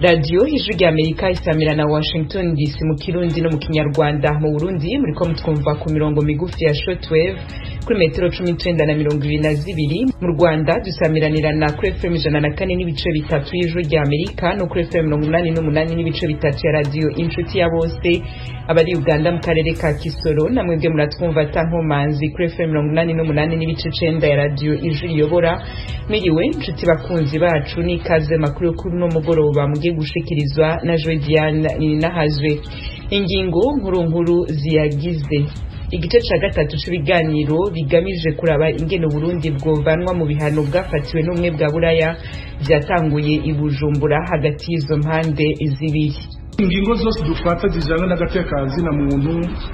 Radiyo Ijwi rya Amerika isamira na Washington DC mu Kirundi no mu Kinyarwanda. Mu Burundi muriko mutwumva ku mirongo migufi ya shortwave kuri metero 19 na 22. Mu Rwanda dusamiranirana kuri FM 104.3 y'Ijwi rya Amerika no kuri FM 88.3 ya Radiyo Inshuti ya Bose. Abari Uganda mu karere ka Kisoro na mwebwe muratwumva atankomanzi kuri FM 88.9 ya Radiyo Ijwi Riyobora. Miriwe nshuti bakunzi bacu, n'ikaze makuru yo kuri uno mugoroba mugiye gushikirizwa na Joy Diane Ninahazwe. Ingingo nkuru nkuru ziyagize: igice ca gatatu c'ibiganiro bigamije kuraba ingene Burundi bwovanwa mu bihano bwafatiwe n'Ubumwe bwa Buraya vyatanguye i Bujumbura hagati y'izo mpande zibiri. Ingingo zose dufata zijanye n'agateka na muntu,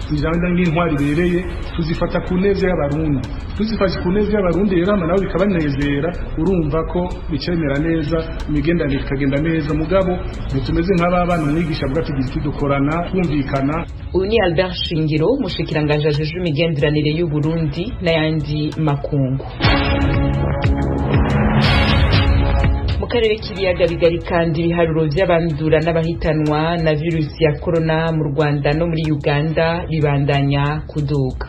zijanye n'intwari ibereye, tuzifata ku neza y'Abarundi. Tuzifashe ku neza y'Abarundi rero, hama nabo bikabanezera, urumva ko bicemera neza, imigenderanire ikagenda neza. Mugabo ntitumeze nk'ababana umwigisha avuga tugira iki, dukorana twumvikana. Uyu ni Albert Shingiro, umushikiranganji ajejwe imigenderanire y'u Burundi n'ayandi makungu. Mu karere k'ibiyaga bigari kandi, ibiharuro vy'abandura n'abahitanwa na virusi ya corona mu Rwanda no muri Uganda bibandanya kuduga.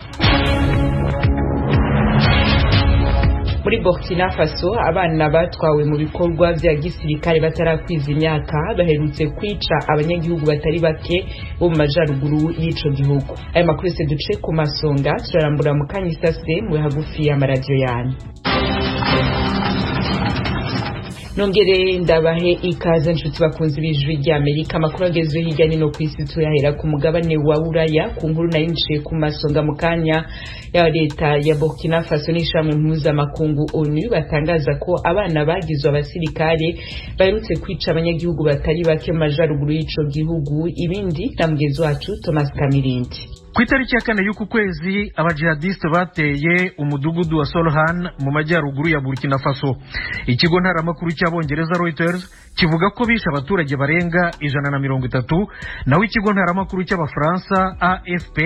Muri Burkina Faso, abana batwawe mu bikorwa vya gisirikare batarakwiza imyaka baherutse kwica abanyagihugu batari bake bo mu majaruguru y'ico gihugu. Ayo makuru yose duce ku masonga turarambura mu kanya isase. Mu hagufi y'amaradiyo yanyu. Nongere ndabahe ikaze nshuti bakunzi b'Ijwi rya Amerika. Amakuru agezwe hirya nino ku isi tuyahera ku mugabane wa Buraya, ku nkuru nari nciye ku masonga mu kanya ya leta ya Burkina Faso n'ishami mpuzamakungu ONU batangaza ko abana bagizwe abasirikare baherutse kwica abanyagihugu batari bake mu majaruguru y'ico gihugu. Ibindi na mugenzi wacu Thomas Kamirindi. Ku itariki ya 4 y'uku kwezi, abajihadiste bateye umudugudu wa Solhan mu majyaruguru ya Burkina Faso. Ikigo ntaramakuru cy'Abongereza Reuters kivuga ko bishe abaturage barenga 130, naho ikigo ntaramakuru cy'Abafaransa AFP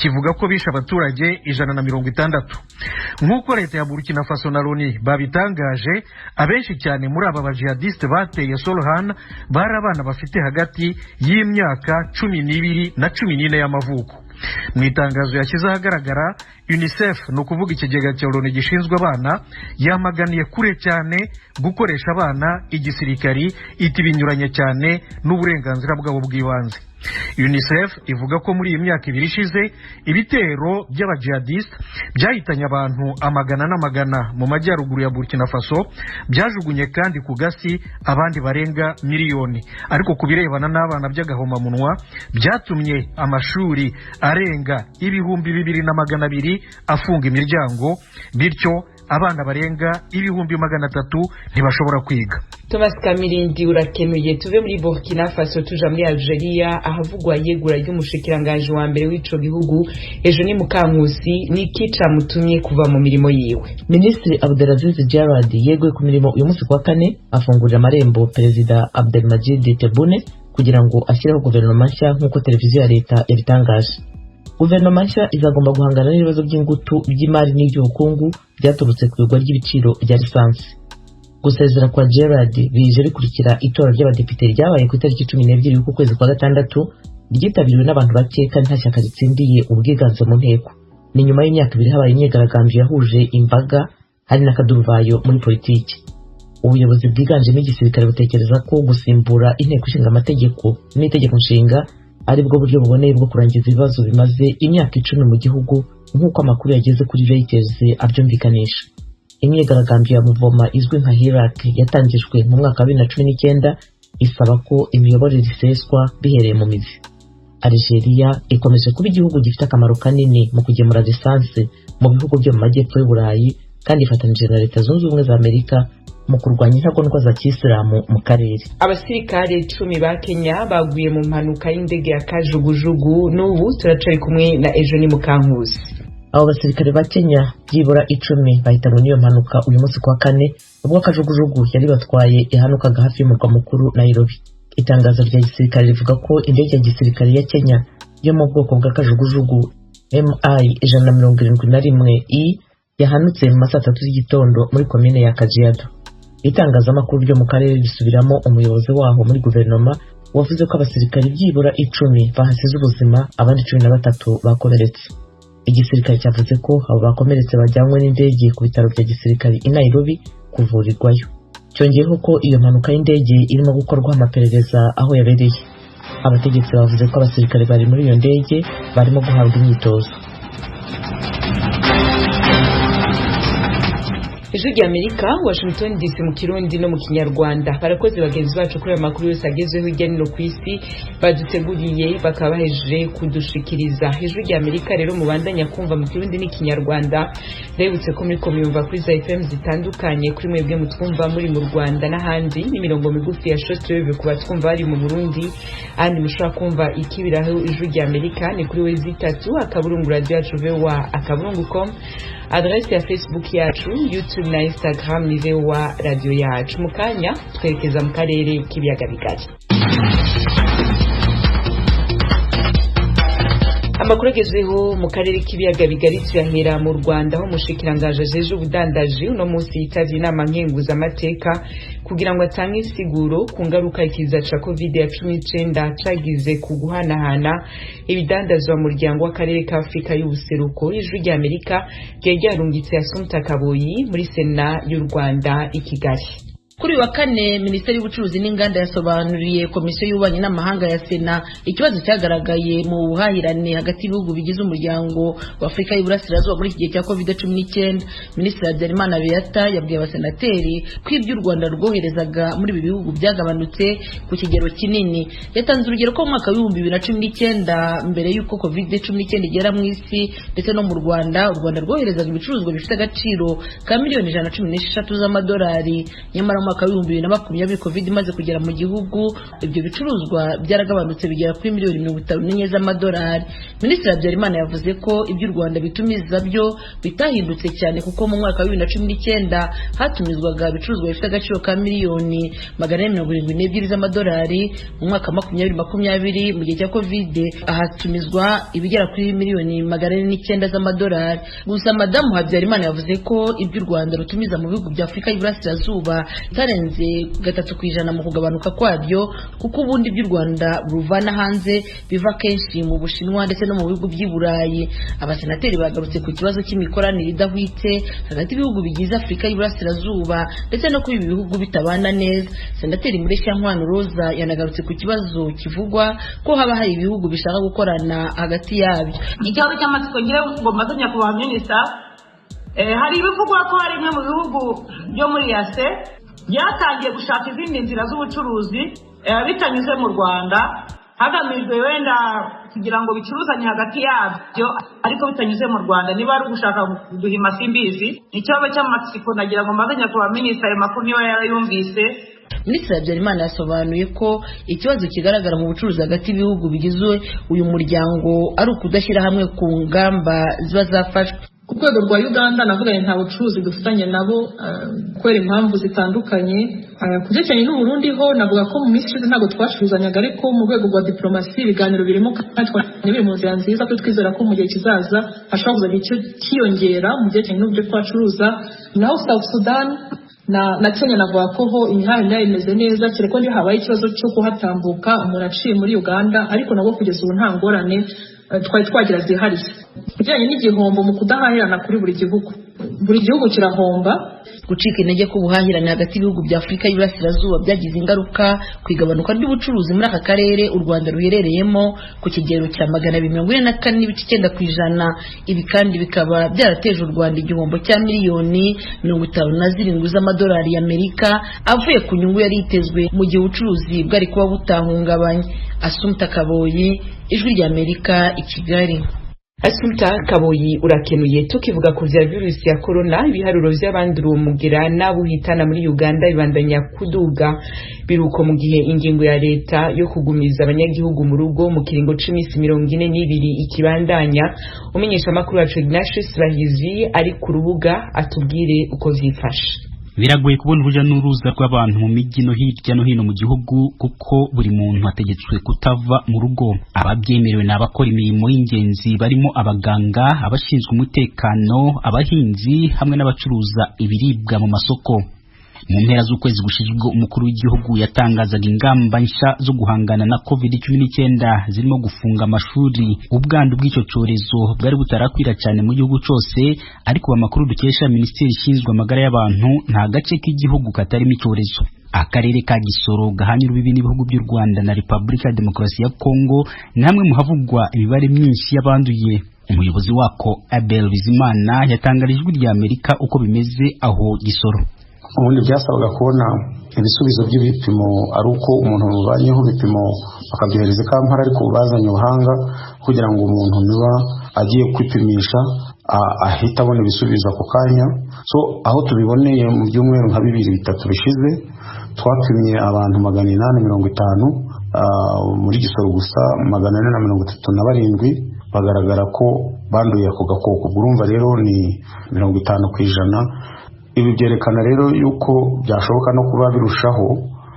kivuga ko bishe abaturage 160. Nk'uko leta ya Burkina Faso na Loni babitangaje, abenshi cyane muri aba bajihadiste bateye Solhan bari abana bafite hagati y'imyaka 12 na 14 y'amavuko. Mu itangazo yashyize ahagaragara, UNICEF, ni ukuvuga ikigega cya Loni gishinzwe abana, yamaganiye kure cyane gukoresha abana igisirikari, iti binyuranye cyane n'uburenganzira bwabo bw'ibanze. UNICEF ivuga ko muri iyi myaka 2 ishize ibitero by'abajihadiste byahitanye abantu amagana n'amagana mu majyaruguru ya Burkina Faso, byajugunye kandi ku gasi abandi barenga miliyoni. Ariko ku birebana n'abana by'agahomamunwa, byatumye amashuri arenga 2200 afunga imiryango, bityo abana barenga 300,000 ntibashobora kwiga. Thomas Kamirindi, urakenuye. Tuve muri Burkina Faso tuja muri Algeria, ahavugwa yegura ry'umushikiranganji wa mbere w'ico gihugu ejo ni Mukankusi. Niki camutumye kuva mu mirimo yiwe? Minisitiri Abdelaziz Djerad yeguye ku mirimo uyu munsi kuwa kane, afungurira amarembo Perezida Abdelmadjid Tebboune kugira ngo ashyireho guverinoma nshya, nk'uko televiziyo ya leta yabitangaje. Guverinoma nshya izagomba guhangana n'ibibazo by'ingutu by'imari n'iby'ubukungu byaturutse ku igwa ry'ibiciro bya lisansi. Gusezera kwa Djerad bije bikurikira itora ry'abadepite ryabaye ku itariki 12 y'uku kwezi kwa gatandatu, ryitabiriwe n'abantu bake kandi nta shyaka ritsindiye ubwiganze mu nteko. Ni nyuma y'imyaka 2 habaye imyigaragambyo yahuje imbaga, hari n'akaduruvayo muri politiki. Ubuyobozi bwiganjemo igisirikare butekereza ko gusimbura inteko ishinga amategeko n'itegeko nshinga ari bwo buryo buboneye bwo kurangiza ibibazo bimaze imyaka 10 mu gihugu, nk'uko amakuru yageze kuri Reuters abyumvikanisha. Imyigaragambyo ya Muvoma izwi nka Hirak yatangijwe mu mwaka wa 2019, isaba ko imiyoborere iseswa bihereye mu mizi. Algeria ikomeje kuba igihugu gifite akamaro kanini mu kugemura lisansi mu bihugu byo mu majyepfo y'Uburayi, kandi ifatanije na Leta Zunze Ubumwe za Amerika mu kurwanya intagondwa za kisilamu mu karere. Abasirikare 10 ba Kenya baguye mu mpanuka y'indege ya kajugujugu. N'ubu turacari kumwe na Ejo ni Mukankusi. Abo basirikare ba Kenya byibura 10 bahitanwe n'iyo mpanuka uyu munsi kuwa kane, ubwo kajugujugu yari batwaye ihanukaga hafi y'umurwa mukuru Nairobi. Itangazo rya gisirikare rivuga ko indege ya gisirikare ya Kenya yo mu bwoko bwa kajugujugu MI 171 E yahanutse mu masaa 3 y'igitondo muri komine ya Kajiado. Itangazamakuru ryo mu karere risubiramo umuyobozi waho muri guverinoma wavuze ko abasirikari byibura 10 bahasize ubuzima, abandi 13 bakomeretse. Igisirikare cyavuze ko abo bakomeretse bajyanywe n'indege ku bitaro bya gisirikare i Nairobi kuvurirwayo. Cyongeyeho ko iyo mpanuka y'indege irimo gukorwa amaperereza aho yabereye. Abategetsi bavuze ko abasirikare bari muri iyo ndege barimo guhabwa imyitozo. Ijwi rya Amerika, Washington DC, mu Kirundi no mu Kinyarwanda. Barakoze bagenzi bacu kuri aya makuru yose agezweho hirya no hino ku isi baduteguriye bakaba bahejeje kudushikiriza. Ijwi rya Amerika rero mubandanya kumva mu Kirundi n'Ikinyarwanda. Ndabibutse ko muri komiyumva kuri za FM zitandukanye, kuri mwebwe mutwumva muri mu Rwanda n'ahandi, n'imirongo migufi ya shortwave ku batwumva bari mu Burundi. Ahandi mushobora kumva ikibiraho Ijwi rya Amerika ni kuri wezi 3 radio yacu voa.com, adresse ya Facebook yacu, YouTube na Instagram ni VOA radio yacu. Mu kanya twerekeza mu karere k'ibiyaga bigari. Amakuru agezweho mu karere k'ibiyaga bigari tuyahera mu Rwanda, aho umushikiranganji ajeje ubudandaji uno munsi yitavye inama nkenguzamateka kugira ngo atange insiguro ku ngaruka ikiza ca covid ya 19 cagize ku guhanahana ibidandazwa mu muryango w'akarere ka Afurika y'ubuseruko. Ijwi rya Amerika ryari ryarungitse Assumpta Kaboyi muri Sena y'u Rwanda i Kigali. Kuri uyu wa kane, Minisiteri y'Ubucuruzi n'Inganda yasobanuriye Komisiyo y'Ububanyi n'Amahanga ya Sena ikibazo cyagaragaye mu buhahirane hagati y'ibihugu bigize umuryango wa Afurika y'Iburasirazuba muri iki gihe cya COVID-19. Minisitiri Habyarimana Beata yabwiye abasenateri ko ibyo u Rwanda rwoherezaga muri ibi bihugu byagabanutse ku kigero kinini. Yatanze urugero ko mu mwaka wa 2019, mbere y'uko COVID-19 igera mu isi ndetse no mu Rwanda, u Rwanda rwoherezaga ibicuruzwa bifite agaciro ka miliyoni 113 z'amadolari. Nyamara mu mwaka wa 2020, covid imaze kugera mu gihugu, ibyo bicuruzwa byaragabanutse bigera kuri miliyoni 54 z'amadolari. Minisitiri Habyarimana yavuze ko ibyo u Rwanda bitumiza byo bitahindutse cyane, kuko mu mwaka wa 2019 hatumizwaga ibicuruzwa bifite agaciro ka miliyoni 472 z'amadolari. Mu mwaka wa 2020, mu gihe cya covid, ahatumizwa ibigera kuri miliyoni 409 z'amadolari. Gusa Madamu Habyarimana yavuze ko ibyo u Rwanda rutumiza mu bihugu bya Afurika y'Iburasirazuba bitarenze 3% mu kugabanuka kwabyo, kuko ubundi by'u Rwanda ruvana hanze biva kenshi mu Bushinwa ndetse no mu bihugu by'i Burayi. Abasenateri bagarutse ku kibazo cy'imikoranire idahwitse hagati y'ibihugu bigize Afurika y'Iburasirazuba ndetse no kuba ibi bihugu bitabana neza. Senateri Mureshyankwano Roza yanagarutse ku kibazo kivugwa ko haba hari ibihugu bishaka gukorana hagati yabyo. Ikibazo cy'amatsiko ngira ngo mbaze nyakubahwa minisita, hari ibivugwa ko hari bimwe mu bihugu byo muri EAC byatangiye gushaka izindi nzira z'ubucuruzi bitanyuze mu Rwanda, hagamijwe wenda kugira ngo bicuruzanye hagati yabyo ariko bitanyuze mu Rwanda. Niba ari ugushaka guhima simbizi. Ni ikibazo cy'amatsiko nagira ngo mbaze nyakubahwa minisita ayo makuru niba yarayumvise. Minisitiri Habyarimana yasobanuye ko ikibazo kigaragara mu bucuruzi hagati y'ibihugu bigize uyu muryango ari ukudashyira hamwe ku ngamba ziba zafashwe. Ku rwego rwa Uganda navuganye, nta bucuruzi dufitanye nabo kubera impamvu zitandukanye. Ku byerekeranye n'Uburundi ho navuga ko mu minsi ishize ntabwo twacuruzanyaga, ariko mu rwego rwa diplomasi ibiganiro birimo kandi biri mu nzira nziza, ko twizera ko mu gihe kizaza hashobora kuzagira icyo kiyongera mu byerekeranye n'uburyo twacuruza. Naho South Sudan na Kenya navuga ko ho imihahirane imeze neza, kereka ko niyo habaye ikibazo cyo kuhatambuka umuntu aciye muri Uganda, ariko nabwo kugeza ubu nta ngorane twari twagira zihariye. Ibijyanye n'igihombo mu kudahahirana kuri buri gihugu, buri gihugu kirahomba. Gucika intege k'ubuhahirane hagati y'ibihugu bya Afurika y'Iburasirazuba byagize ingaruka ku igabanuka ry'ubucuruzi muri aka karere u Rwanda ruherereyemo ku kigero cya 244.9%. Ibi kandi bikaba byarateje u Rwanda igihombo cya miliyoni 57 z'amadolari y'Amerika avuye ku nyungu yari itezwe mu gihe ubucuruzi bwari kuba butahungabanye. Assumpta Kaboyi, Ijwi rya Amerika, i Kigali. Assumpta Kaboyi urakenuye. Tukivuga ku vya virusi ya corona, ibiharuro vy'abandura uwo mugera n'abuhitana muri Uganda bibandanya kuduga. Biruko mu gihe ingingo ya leta yo kugumiza abanyagihugu mu rugo mu kiringo c'imisi 42 ikibandanya. Umenyeshamakuru wacu Ignatius Bahizi ari ku rubuga atubwire uko vyifashe. Biragoye kubona urujya n'uruza rw'abantu mu mijyi no hirya no hino mu gihugu, kuko buri muntu ategetswe kutava mu rugo. Ababyemerewe ni abakora imirimo y'ingenzi barimo abaganga, abashinzwe umutekano, abahinzi hamwe n'abacuruza ibiribwa mu masoko. Mu mpera z'ukwezi gushize ubwo umukuru w'igihugu yatangazaga ingamba nshya zo guhangana na COVID-19 zirimo gufunga amashuri, ubwandu bw'icyo cyorezo bwari butarakwira cyane mu gihugu cyose, ariko amakuru dukesha minisiteri ishinzwe amagara y'abantu nta gace k'igihugu katarimo icyorezo. Akarere ka Gisoro gahanye urubibi n'ibihugu by'u Rwanda na Repubulika ya Demokarasi ya Kongo ni hamwe mu havugwa imibare myinshi y'abanduye. Umuyobozi wako Abel Bizimana yatangarije Ijwi rya Amerika uko bimeze aho Gisoro. Ubundi byasabaga kubona ibisubizo by'ibipimo ari uko umuntu mubanyeho ibipimo bakabyohereza i Kampala, ariko bazanye ubuhanga kugira ngo umuntu niba agiye kwipimisha ahita abona ibisubizo ako kanya. So aho tubiboneye mu byumweru nka 2-3 bishize, twapimye abantu 850 muri Gisoro gusa, 437 bagaragara ko banduye ako gakoko. Urumva rero ni 50%. Ibi byerekana rero yuko byashoboka no kuba birushaho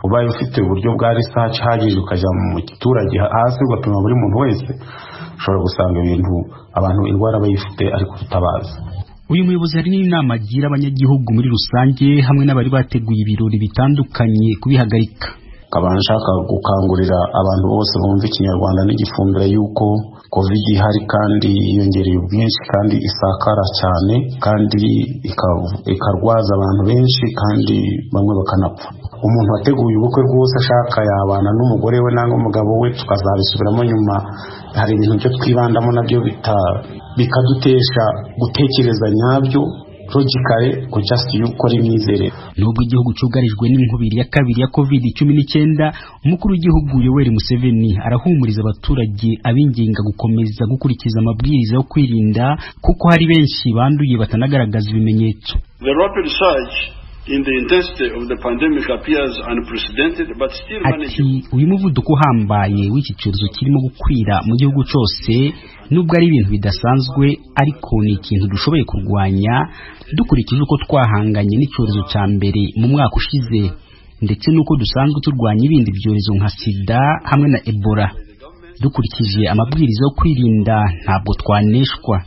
ubaye ufite uburyo bwa research ihagije, ukajya mu giturage hasi ugapima buri muntu wese, ushobora gusanga ibintu abantu indwara bayifite ariko tutabazi. Uyu muyobozi hari n'inama agira abanyagihugu muri rusange hamwe n'abari bateguye ibirori bitandukanye kubihagarika. Nkaba nshaka gukangurira abantu bose bumva Ikinyarwanda n'igifumbira yuko Covid ihari kandi yiyongereye ubwinshi kandi isakara cyane kandi ikarwaza abantu benshi kandi bamwe bakanapfa. Umuntu wateguye ubukwe rwose ashaka yabana n'umugore we nangwa umugabo we, tukazabisubiramo nyuma. Hari ibintu byo twibandamo nabyo bikadutesha gutekereza nyabyo logically ko just yuko ari imyizerere. Nubwo igihugu cyugarijwe n'inkubiri ya kabiri ya COVID-19, umukuru w'igihugu Yoweri Museveni arahumuriza abaturage abinginga gukomeza gukurikiza amabwiriza yo kwirinda, kuko hari benshi banduye batanagaragaza ibimenyetso. The rapid surge in the intensity of the pandemic appears unprecedented, but still manageable. Ati uyu muvuduko uhambaye w'iki cyorezo kirimo gukwira mu gihugu cyose, nubwo ari ibintu bidasanzwe, ariko ni ikintu dushoboye kurwanya dukurikije uko twahanganye n'icyorezo cya mbere mu mwaka ushize, ndetse n'uko dusanzwe turwanya ibindi byorezo nka sida hamwe na Ebola. Dukurikije amabwiriza yo kwirinda ntabwo twaneshwa.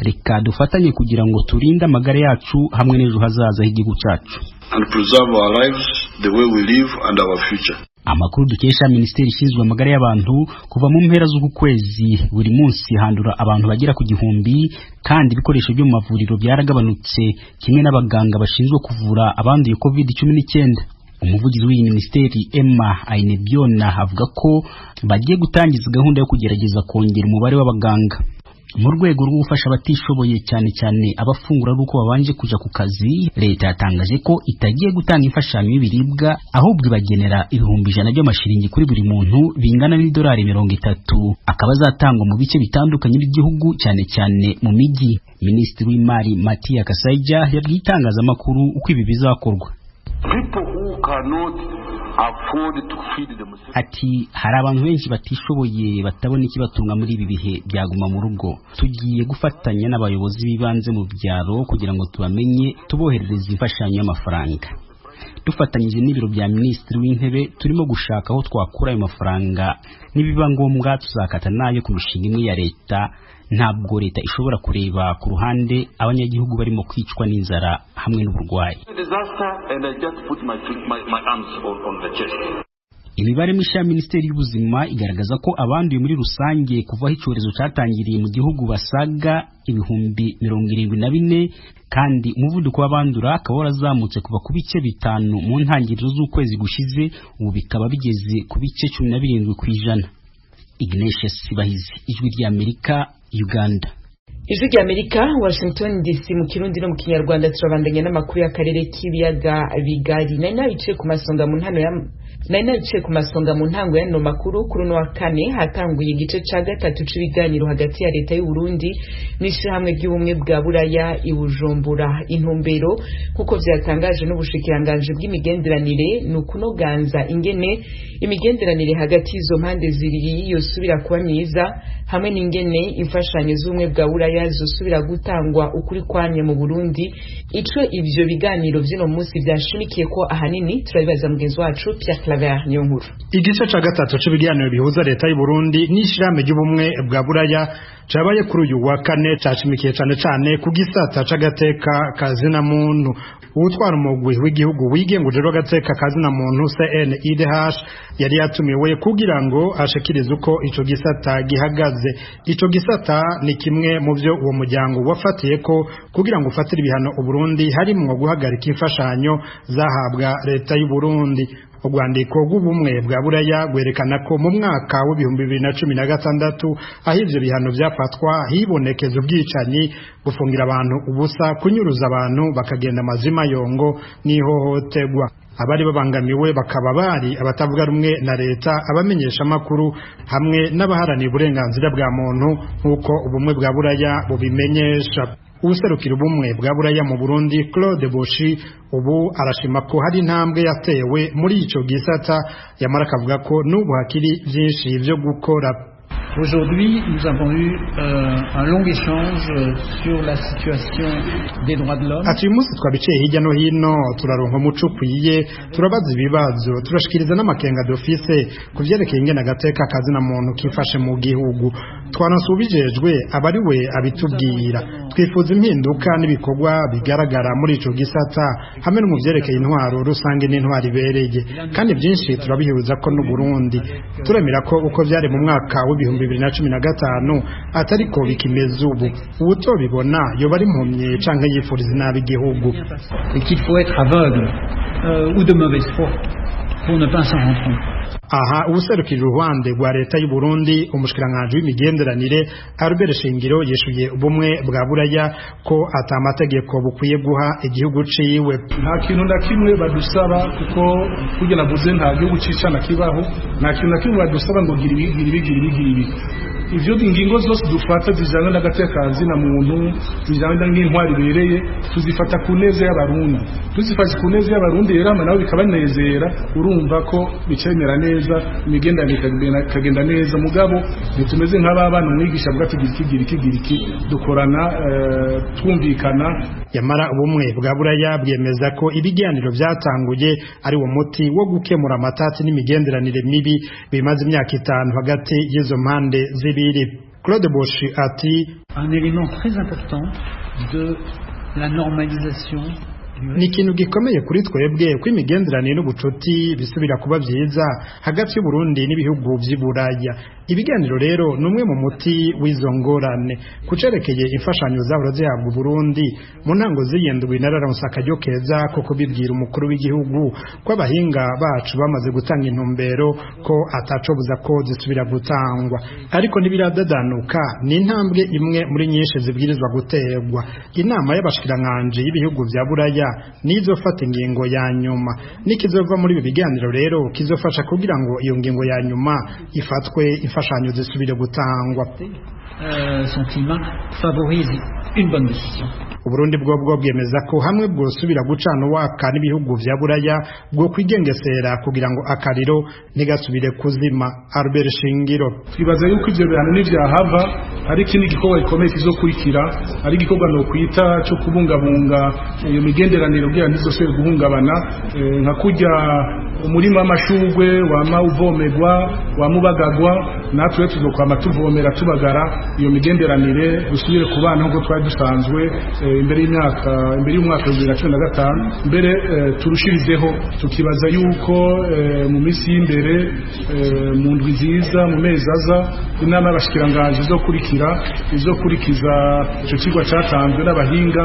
Reka dufatanye kugira ngo turinde amagara yacu hamwe n'ejo hazaza h'igihugu cyacu. And preserve our lives, the way we live and our future. Amakuru dukesha minisiteri ishinzwe amagara y'abantu, kuva mu mpera z'uku kwezi buri munsi handura abantu bagera ku 1000, kandi ibikoresho byo mu mavuriro byaragabanutse kimwe n'abaganga bashinzwe kuvura abanduye COVID-19. Umuvugizi w'iyi minisiteri Emma Ainebiona avuga ko bagiye gutangiza gahunda yo kugerageza kongera umubare w'abaganga mu rwego rwo gufasha abatishoboye, cyane cyane abafungura ari uko babanje kuja ku kazi. Leta yatangaje ko itagiye gutanga imfashanyo y'ibiribwa, ahubwo ibagenera 100,000 by'amashiringi kuri buri muntu, bingana n'idolari 30, akaba azatangwa mu bice bitandukanye by'igihugu, cyane cyane mu mijyi. Minisitiri w'Imari Matia Kasaija yabwiye itangazamakuru uko ibi bizakorwa. Ati hari abantu benshi batishoboye batabona ikibatunga muri ibi bihe byaguma mu rugo. Tugiye gufatanya n'abayobozi b'ibanze mu byaro kugira ngo tubamenye, tuboherereze imfashanyo y'amafaranga. Dufatanyije n'ibiro bya minisitiri w'intebe turimo gushaka aho twakura ayo mafaranga, nibiba ngombwa tuzakata nayo ku mishinga imwe ya leta. Ntabwo leta ishobora kureba ku ruhande abanyagihugu barimo kwicwa n'inzara hamwe n'uburwayi. Imibare mishya ya Minisiteri y'Ubuzima igaragaza ko abanduye muri rusange kuva aho icyorezo cyatangiriye mu gihugu basaga 74,000, kandi umuvuduko w'abandura akaba warazamutse kuva ku bice 5 mu ntangiriro z'ukwezi gushize, ubu bikaba bigeze ku bice 17%. Ignatius Sibahizi, Ijwi ry'Amerika, Uganda. Ijwi ry'Amerika, Washington DC, mu Kirundi no mu Kinyarwanda. Turabandanya n'amakuru y'akarere k'ibiyaga bigari. Nari nabicaye ku masonga mu ntano ya nari naciye ku masonga mu ntango y'ano makuru. Kuri uno wa kane hatanguye igice ca gatatu c'ibiganiro hagati ya leta y'u Burundi n'ishirahamwe ry'ubumwe bwa Buraya i Bujumbura. Intumbero, kuko vyatangaje n'ubushikiranganji bw'imigenderanire, ni ukunoganza ingene imigenderanire hagati y'izo mpande zibiri yosubira kuba myiza, hamwe n'ingene imfashanyo z'ubumwe bwa Buraya zosubira gutangwa ukuri kwamye mu Burundi. Ico ivyo biganiro vy'uno munsi vyashimikiye ko ahanini, turabibaza mugenzi wacu Pierre Pierre Claver niyo nkuru. Igice ca gatatu c'ibiganiro bihuza leta y'u Burundi n'ishirahamwe ry'ubumwe bwa Buraya cabaye kuri uyu wa kane cashimikiye cane cane ku gisata c'agateka kazina muntu. Uwutwara umugwi w'igihugu wigenga ujejwe agateka kazina muntu CNIDH yari yatumiwe kugira ngo ashikirize uko ico gisata gihagaze. Ico gisata ni kimwe mu vyo uwo muryango wafatiye ko kugira ngo ufatire ibihano Uburundi, harimwo guhagarika imfashanyo zahabwa leta y'u Burundi. Urwandiko rw'ubumwe bwa Buraya rwerekana ko mu mwaka w'2016 aho ivyo bihano vyafatwa hibonekeza ubwicanyi, gufungira abantu ubusa, kunyuruza abantu bakagenda amazima yongo n'ihohoterwa. Abari babangamiwe bakaba bari abatavuga rumwe na leta, abamenyesha makuru hamwe n'abaharanira uburenganzira bwa muntu, nk'uko ubumwe bwa Buraya bubimenyesha. Uwuserukira ubumwe bwa Buraya mu Burundi, Claude Boshi, ubu arashima ko hari intambwe yatewe muri ico gisata, yamara akavuga ko n'ubu hakiri vyinshi vyo gukora. Aujourd'hui, nous avons eu un long échange sur la situation des droits de l'homme. Ati uyu munsi twabiciye hirya no hino, turaronka umuco ukwiye, turabaza ibibazo, turashikiriza n'amakenga dufise ku vyerekeye ingene agateka kazina muntu kifashe mu gihugu. Twanonse uwubijejwe aba ari we abitubwira. Twifuza impinduka n'ibikorwa bigaragara muri ico gisata hamwe no mu vyerekeye intwaro rusange n'intwaro ibereye, kandi vyinshi turabihuza ko n'u Burundi. Turemera ko uko vyari mu mwaka w'2015 atariko bikimeze ubu. Uwutobibona yoba ari impumyi canke yifuriza inabi igihugu. Et qu'il faut être aveugle ou de mauvaise foi pour ne pas s'en rendre compte. Aha uwuserukira uruhande rwa leta y'u Burundi, umushikiranganji w'imigenderanire Albert Shingiro, yishuye ubumwe bwa Buraya ko ata mategeko bukwiye guha igihugu ciwe. Nta kintu na kimwe badusaba, kuko kurya navuze nta gihugu cicana kibaho. Nta kintu na kimwe badusaba ngo gira ibi, gira ibi, gira ibi, gira ibi. Ivyo ingingo zose dufata zijanye n'agateka kazina muntu, zijanye n'intwari ibereye, tuzifata ku neza y'abarundi. Tuzifashe ku neza y'abarundi rero hama nabo bikabanezera, urumva ko bicemera neza, imigenderanire ikagenda neza. Mugabo ntitumeze nk'ababana umwigisha avuga ati gira iki, gira iki, gira iki. Dukorana twumvikana. Yamara ubumwe bwa Buraya bwemeza ko ibiganiro vyatanguye ari wo muti wo gukemura amatati n'imigenderanire mibi bimaze imyaka 5 hagati y'izo mpande zibiri. Claude Boshi ati un élément très important de la normalisation. Ni ikintu gikomeye kuri twebwe ko imigenderanire n'ubucuti bisubira kuba vyiza hagati y'u Burundi n'ibihugu vy'i Buraya. Ibiganiro rero ni umwe mu muti w'izo ngorane. Kucerekeye imfashanyo zahora zihabwa Burundi, mu ntango z'iyindwi nararonse akaryo keza ko kubibwira umukuru w'igihugu ko abahinga bacu bamaze gutanga intumbero ko atacobuza ko zisubira gutangwa, ariko ntibiradadanuka. Ni intambwe imwe muri nyinshi zibwirizwa guterwa. Inama y'abashikiranganji y'ibihugu vya Buraya nizofata ingingo ya nyuma. Nikizova muri ibi biganiro rero kizofasha kugira ngo iyo ngingo ya nyuma ifatwe, imfashanyo zisubire gutangwa. Son climat favorise une bonne décision. Uburundi bwo bwemeza ko hamwe bwosubira gucana uwaka n'ibihugu vya Buraya bwo kwigengesera kugira ngo akariro ntigasubire kuzima. Albert Shingiro: Twibaza yuko ivyo bihano n'ivyahava hari ikindi gikorwa gikomeye kizokurikira, ari igikorwa nokwita co kubungabunga iyo migenderanire kugira ntizosubire guhungabana, nka kurya umurima w'amashurwe wama uvomerwa, wama ubagagwa, natwe tuzokwama tuvomera tubagara iyo migenderanire, dusubire kubana nk'uko twari dusanzwe imbere y'imyaka, imbere y'umwaka wa 2015. Mbere turushirizeho, tukibaza yuko mu minsi y'imbere, mu ndwi nziza, mu mezi aza, inama y'abashikiranganji izokurikira izokurikiza ico cigwa catanzwe n'abahinga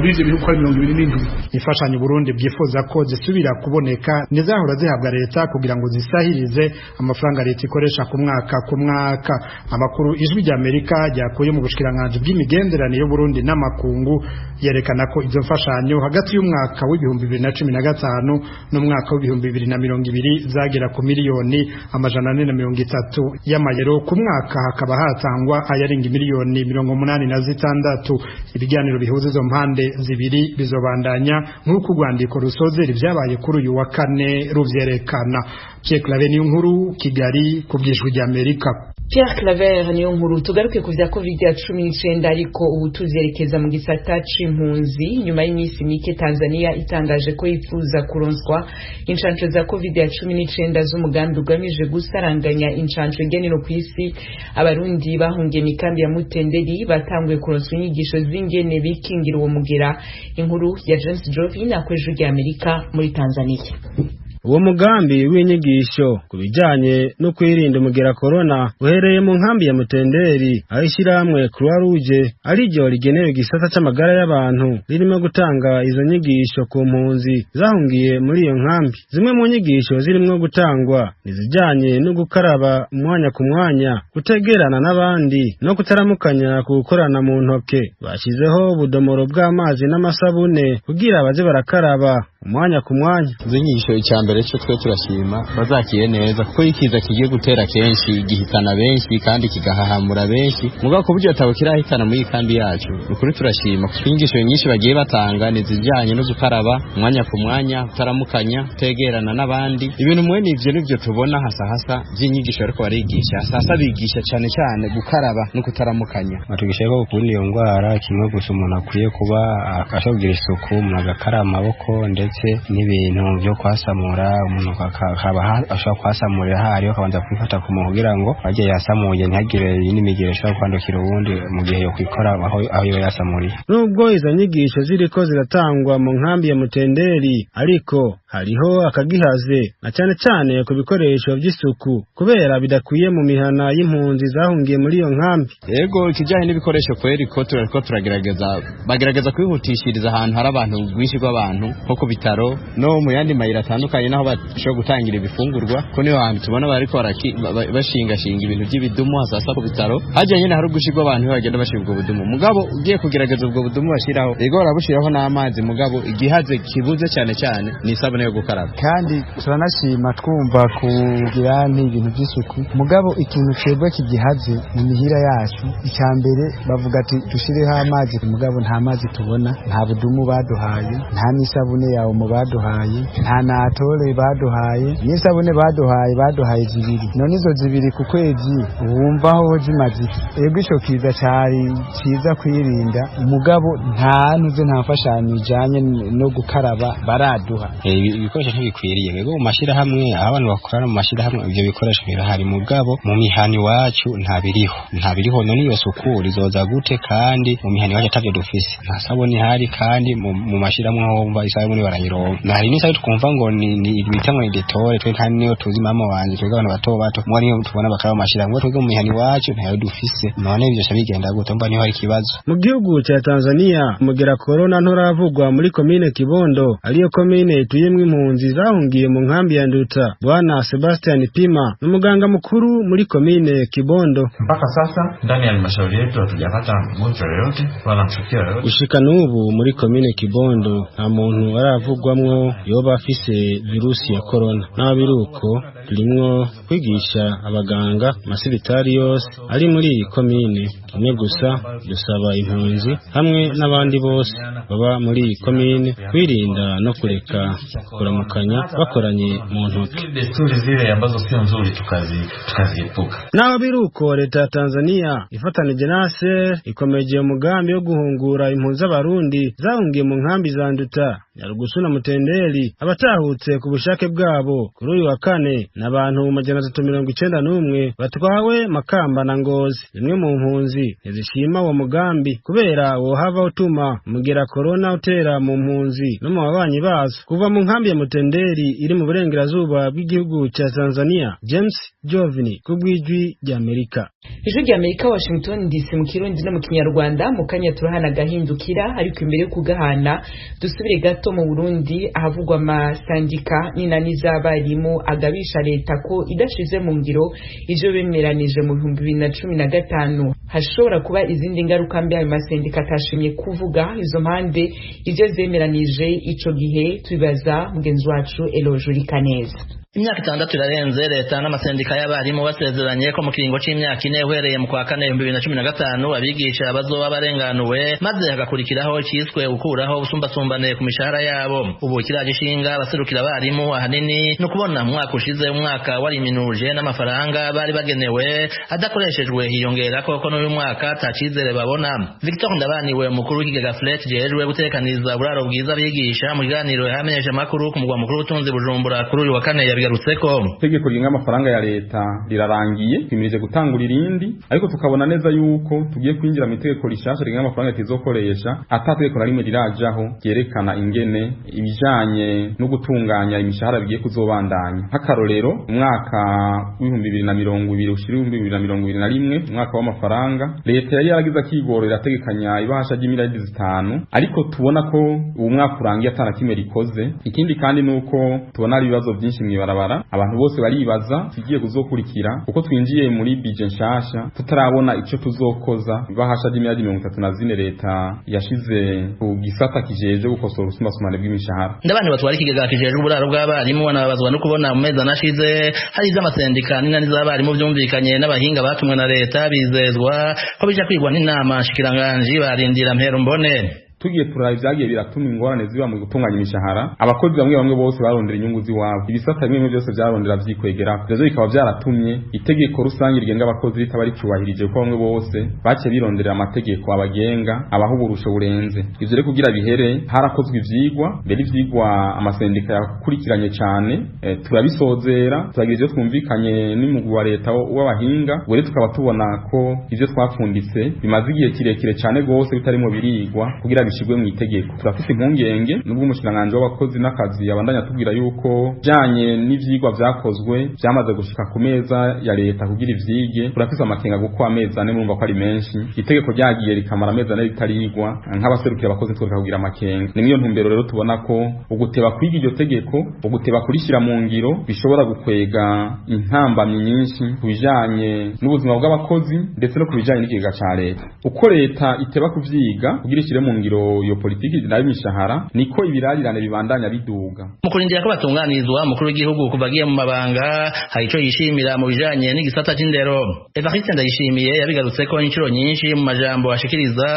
b'ivyo bihugu ari 27. Imfashanyo Burundi bwifuza ko zisubira kuboneka ntizahora zihabwa leta kugira ngo zisahirize amafaranga leta ikoresha ku mwaka ku mwaka. Amakuru Ijwi rya Amerika ryakuye mu bushikiranganji bw'imigenderanire y'Uburundi n'amakungu yerekana ko izo mfashanyo hagati y'umwaka w'2015 n'umwaka w'2020 zagera ku miliyoni 430 y'amayero ku mwaka, hakaba hatangwa ayarenga miliyoni 86. Ibiganiro bihuza izo mpande zibiri bizobandanya nk'uko urwandiko rusozera ibyabaye kuri uyu wa kane ruvyerekana. Pierre Claver Niyonkuru, Kigali, ku bw'Ijwi rya Amerika. Pierre Claver niyo nkuru. Tugaruke ku vya COVID-19, ariko ubu tuvyerekeza mu gisata c'impunzi. Nyuma y'iminsi mike Tanzania itangaje ko yifuza kuronswa incanco za COVID-19 z'umugambi ugamije gusaranganya incanco igenero kw'isi, abarundi bahungiye mikambi ya Mutenderi batanguye kuronswa inyigisho z'ingene bikingira uwo mugera. Inkuru ya James Jovin akoresha rya Amerika muri Tanzania. Uwo mugambi w'inyigisho ku bijyanye no kwirinda umugera corona uhereye mu nkambi ya Mutenderi, aho ishyirahamwe Croix Rouge ariryo rigenewe igisata c'amagara y'abantu ririmo gutanga izo nyigisho ku mpunzi zahungiye muri iyo nkambi. Zimwe mu nyigisho zirimwo gutangwa nizijyanye no gukaraba umwanya ku mwanya, kutegerana n'abandi no kutaramukanya ku gukorana mu ntoke. Bashyizeho ubudomoro bw'amazi n'amasabune kugira baze barakaraba umwanya ku mwanya. Izo nyigisho icya mbere cyo twe turashima bazakiye neza, kuko ikiza kigiye gutera kenshi gihitana benshi kandi kigahahamura benshi, mugabo ku buryo atabo kirahitana muri kambi yacu. Ukuri turashima kuko inyigisho nyinshi bagiye batanga nizijyanye no gukaraba umwanya ku mwanya, kutaramukanya, kutegerana n'abandi, ibintu mwe nivyo nivyo tubona hasa hasa by'inyigisho ariko barigisha hasa hasa bigisha cyane cyane gukaraba no kutaramukanya. Batugisha ko kurinda iyo ndwara kimwe gusa umuntu akwiye kuba ashobora kugira isuku, umuntu agakaraba amaboko ndetse n'ibintu byo kwasamura, umuntu akaba ashobora kwasamurira ahari akabanza kwifata ku muntu kugira ngo ajye yasamuye ntihagire iyindi migero ishobora kwandukira uwundi mu gihe yo kwikora aho yo yasamuriye. Nubwo izo nyigisho ziriko ziratangwa mu nkambi ya Mutenderi, ariko hariho akagihaze na cyane cyane ku bikoresho by'isuku kubera bidakwiye mu mihana y'impunzi zahungiye muri iyo nkambi. Yego, ikijyanye n'ibikoresho kweri ko turariko turagerageza, bagerageza kwihutishiriza ahantu hari abantu rwinshi rw'abantu nko ku bitaro no mu yandi mayira atandukanye naho bashobora gutangira ibifungurwa, ko niho hantu tubona bariko bashingashinga ibintu by'ibidumu hasasa ku bitaro hajya nyine hari ugushirwa abantu bagenda bashira ubwo budumu. Mugabo ugiye kugerageza ubwo budumu bashiraho, yego barabushiraho n'amazi, mugabo igihaze kibuze cyane cyane ni isabune yo gukaraba. Kandi turanashima twumva kugira n'ibintu by'isuku, mugabo ikintu twebwe kigihaze mu mihira yacu, icya mbere bavuga ati dushireho amazi, mugabo nta mazi tubona, nta budumu baduhaye, nta n'isabune yawe mu baduhaye, nta natore baduhaye, n'isabune baduhaye zibiri, none izo zibiri ku kwezi wumva aho zimaze iki? Ego ico kiza cari ciza kwirinda, mugabo nta ntuze nta mfashanyo ijanye no gukaraba baraduha. Ibikoresho ntibikwiriye. Yego mu mashirahamwe aho abantu bakorana mu mashirahamwe ivyo bikoresho birahari, mugabo mu mihana iwacu nta biriho. None iyo suku rizoza gute kandi mu mihana iwacu atavyo dufise? Nta sabuni ihari, kandi mu mashirahamwe aho wumva isabuni barayironka. Hari n'isaha twumva ngo ni bita ngo ni detore, twe nta niyo tuzi mama wanje, twebwe abantu bato bato mwa niyo tubona bakaraba amashirahamwe, twebwe mu mihana iwacu ntayo dufise. None ivyo bigenda gute? Mba niho hari ikibazo. Mu gihugu ca Tanzania umugera corona nturavugwa muri komine Kibondo, ariyo komine ituyemwo impunzi zahungiye mu nkambi ya Nduta. Bwana Sebastian Pima n'umuganga mukuru muri komine Kibondo. Mpaka sasa ndani ya halmashauri yetu hatujapata mgonjwa yoyote wala mshukiwa yoyote. Gushika n'ubu muri komine Kibondo nta muntu aravugwamwo yoba afise virusi ya corona. N'abiruko turimwo kwigisha abaganga amasibitari yose ari muri iyi komine. Kimwe gusa dusaba impunzi hamwe n'abandi bose baba muri iyi komine kwirinda no kureka kuramukanya bakoranye mu ntoki. Desturi zile ambazo sio nzuri tukaziepuka. Naho biruko leta ya Tanzania ifatanije na ASER ikomeje umugambi wo guhungura impunzi z'abarundi zahungiye mu nkambi za Nduta, Nyarugusu na Mutenderi. Abatahutse ku bushake bwabo kuri uyu wa kane n'abantu 391 batwawe Makamba na Ngozi. Zimwe mu mpunzi ntizishima uwo mugambi kubera wohava utuma umugera corona utera mu mpunzi no mu babanyi bazo. Kuva mu nkambi ya Mutenderi iri mu burengerazuba bw'igihugu cya Tanzania, James Jovini ku bw'ijwi ry'Amerika. Ijwi ry'Amerika, Washington DC, mu Kirundi no mu Kinyarwanda. Mu kanya turahana gahindukira, ariko imbere yo kugahana dusubire gato mu Burundi ahavugwa amasandika n'inani z'abarimu agabisha leta ko idashize mu ngiro ivyo bemeranije mu 2015 hashobora kuba izindi ngaruka mbi. Ayo masendika atashimye kuvuga izo mpande ivyo zemeranije ico gihe. Tubibaza mugenzi wacu Eloge Urikaneza. Imyaka 6 irarenze leta n'amasendika y'abarimu basezeranye ko mu kiringo c'imyaka 4 uhereye mu kwa kane 2015 abigisha bazoba barenganuwe, maze hagakurikiraho iciswe gukuraho ubusumbasumbane ku mishahara yabo. Ubu kiraje ishinga abaserukira abarimu ahanini ni ukubona mu mwaka ushize umwaka wariminuje n'amafaranga bari bagenewe adakoreshejwe, hiyongera ko n'uyu mwaka ata cizere babona. Victor Ndabaniwe, umukuru w'ikigega FLET jejwe gutekaniza uburaro bwiza abigisha, mu kiganiro yahamenyesha amakuru ku mugwa mukuru w'ubutunzi Bujumbura kuri uyu wa kane yabigarutseko. Itegeko rigenga amafaranga ya leta rirarangiye, twimirije gutangura irindi, ariko tukabona neza yuko tugiye kwinjira mu itegeko rishasha rigenga amafaranga tuzokoresha ata tegeko na rimwe rirajaho ryerekana ingene ibijanye no gutunganya imishahara bigiye kuzobandanya. Nk'akarorero, umwaka w'ibihumbi 2020 ushira 2021, umwaka w'amafaranga, leta yari yaragize akigoro irategekanya ibahasha ry'imiliyaridi 5, ariko tubona ko uwo mwaka urangiye atana kimwe rikoze. Ikindi kandi nuko tubona ari ibibazo byinshi mw'ibarabara, abantu bose baribaza tugiye kuzokurikira kuko twinjiye muri budget nshasha tutarabona ico tuzokoza. Ibahasha ry'imiliyaridi 34 leta yashize ku gisata kijeje gukosora ubusumbasumbane bw'imishahara. Ndabandi batwara ikigega kijejwe uburaro bw'abarimu banababazwa no kubona mu mezi anashize hari ivy'amasendika n'inani z'abarimu vyumvikanye n'abahinga batumwe na leta bizezwa ko bija kwigwa n'inama nshikiranganji barindira mpero mbone. Tugiye turaba ivyagiye biratuma ingorane ziba mu gutunganya imishahara, abakozi bamwe bamwe bose barondera inyungu ziwabo, ibisata bimwe byose vyarondera vyikwegerako, ivyo bikaba vyaratumye itegeko rusange rigenga abakozi ritaba ricubahirije, kuko bamwe bose baciye bironderera amategeko abagenga abaha uburusho burenze. Ivyo rero kugira bihere harakozwe ivyigwa, mbere ivyigwa amasendika yakurikiranye cane, turabisozera, turagira ivyo twumvikanye n'umugwi wa leta w'abahinga. Ubu rero tukaba tubona ko ivyo twapfunditse bimaze igihe kirekire cane gose bitarimo birigwa kugira bishigwe mu itegeko. Turafise impungenge nubwo umushikiranganji w'abakozi n'akazi yabandanya atubwira yuko bijanye n'ivyigwa vyakozwe vyamaze gushika ku meza ya leta kugira ivyige. Turafise amakenga kuko amezi 4 murumva ko ari menshi, itegeko ryagiye rikamara amezi 4 ritarigwa, nk'abaserukira abakozi twereka kugira amakenga. Ni mw'iyo ntumbero rero tubona ko uguteba kwiga iryo tegeko, uguteba kurishira mu ngiro bishobora gukwega intambamyi nyinshi ku bijanye n'ubuzima bw'abakozi ndetse no ku bijanye n'ikigega ca leta. Uko leta iteba kuvyiga kugira ishire mu ngiro iyo politiki nayo imishahara, niko ibirarirane bibandanya biduga. Mu kurindira ko batunganirizwa, umukuru w'igihugu kuva agiye mu mabanga hari ico yishimira mu bijanye n'igisata c'indero. Evariste Ndayishimiye yabigarutse ko inshuro nyinshi mu majambo ashikiriza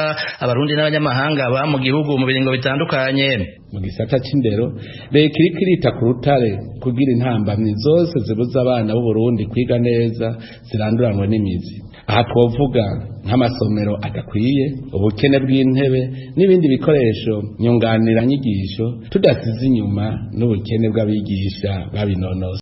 abarundi n'abanyamahanga ba mu gihugu mu biringo bitandukanye. Mu gisata c'indero leta iriko irita ku rutare kugira intambamyi zose zibuza abana b'Uburundi kwiga neza ziranduranwe n'imizi. Aha twovuga nk'amasomero adakwiye, ubukene bw'intebe n'ibindi bikoresho nyunganiranyigisho, tudasize inyuma n'ubukene bw'abigisha babinonosoye.